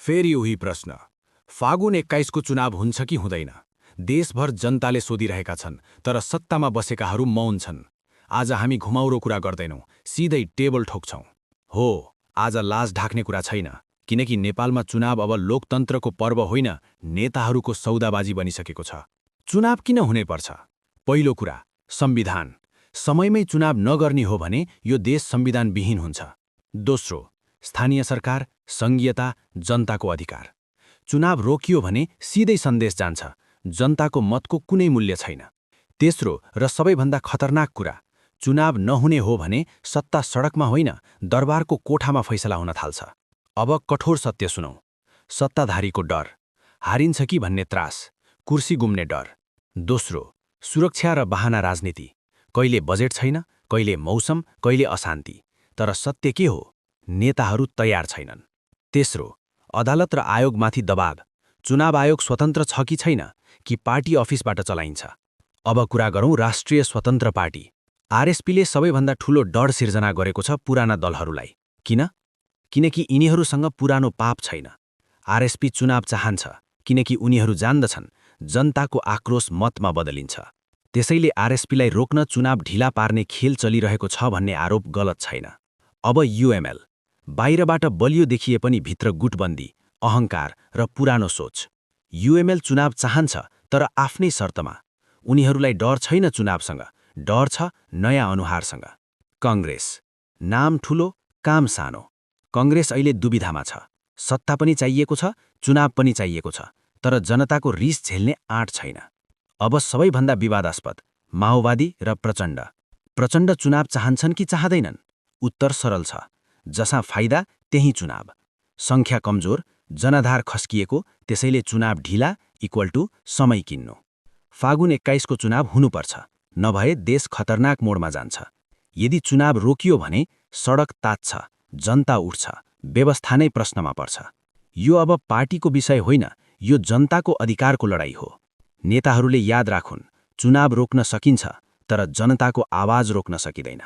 फेरि उही प्रश्न। फागुन 21 को चुनाव हुन्छ कि हुँदैन? देशभर जनताले सोधिरहेका छन्, तर सत्तामा बसेकाहरू मौन छन्। आज हामी घुमाउरो कुरा गर्दैनौँ, सिधै टेबल ठोक्छौँ। हो, आज लाज ढाक्ने कुरा छैन, किनकि नेपालमा चुनाव अब लोकतन्त्रको पर्व होइन, नेताहरूको सौदाबाजी बनिसकेको छ। चुनाव किन हुने पर्छ? पहिलो कुरा, संविधान। समयमै चुनाव नगर्ने हो भने यो देश संविधानविहीन हुन्छ। दोस्रो, स्थानीय सरकार, सङ्घीयता, जनताको अधिकार। चुनाव रोकियो भने सिधै सन्देश जान्छ, जनताको मतको कुनै मूल्य छैन। तेस्रो र सबैभन्दा खतरनाक कुरा, चुनाव नहुने हो भने सत्ता सडकमा होइन, दरबारको कोठामा फैसला हुन थाल्छ। अब कठोर सत्य सुनौँ। सत्ताधारीको डर, हारिन्छ कि भन्ने त्रास, कुर्सी गुम्ने डर। दोस्रो, सुरक्षा र बहाना राजनीति। कहिले बजेट छैन, कहिले मौसम, कहिले अशान्ति। तर सत्य के हो? नेताहरू तयार छैनन्। तेस्रो, अदालत र आयोगमाथि दबाव। चुनाव आयोग स्वतन्त्र छ कि छैन, कि पार्टी अफिसबाट चलाइन्छ? अब कुरा गरौँ राष्ट्रिय स्वतन्त्र पार्टी। आरएसपीले सबैभन्दा ठूलो डर सिर्जना गरेको छ पुराना दलहरूलाई। किन? किनकि यिनीहरूसँग पुरानो पाप छैन। आरएसपी चुनाव चाहन्छ, किनकि उनीहरू जान्दछन् जनताको आक्रोश मतमा बदलिन्छ। त्यसैले आरएसपीलाई रोक्न चुनाव ढिला पार्ने खेल चलिरहेको छ भन्ने आरोप गलत छैन। अब युएमएल। बाहिरबाट बलियो देखिए पनि भित्र गुटबन्दी, अहङ्कार र पुरानो सोच। युएमएल चुनाव चाहन्छ, तर आफ्नै शर्तमा। उनीहरूलाई डर छैन चुनावसँग, डर छ नयाँ अनुहारसँग। कङ्ग्रेस। नाम ठूलो, काम सानो। कङ्ग्रेस अहिले दुविधामा छ। सत्ता पनि चाहिएको छ, चुनाव पनि चाहिएको छ, तर जनताको रिस झेल्ने आँट छैन। अब सबैभन्दा विवादास्पद, माओवादी र प्रचण्ड। प्रचण्ड चुनाव चाहन्छन् कि चाहँदैनन्? उत्तर सरल छ, जसमा फाइदा त्यही चुनाव। सङ्ख्या कमजोर, जनाधार खस्किएको, त्यसैले चुनाव ढिला इक्वल टु समय किन्नु। फागुन 21 को चुनाव हुनुपर्छ, नभए देश खतरनाक मोडमा जान्छ। यदि चुनाव रोकियो भने सडक तात्छ, जनता उठ्छ, व्यवस्था नै प्रश्नमा पर्छ। यो अब पार्टीको विषय होइन, यो जनताको अधिकारको लडाईँ हो। नेताहरूले याद राखुन्, चुनाव रोक्न सकिन्छ, तर जनताको आवाज रोक्न सकिँदैन।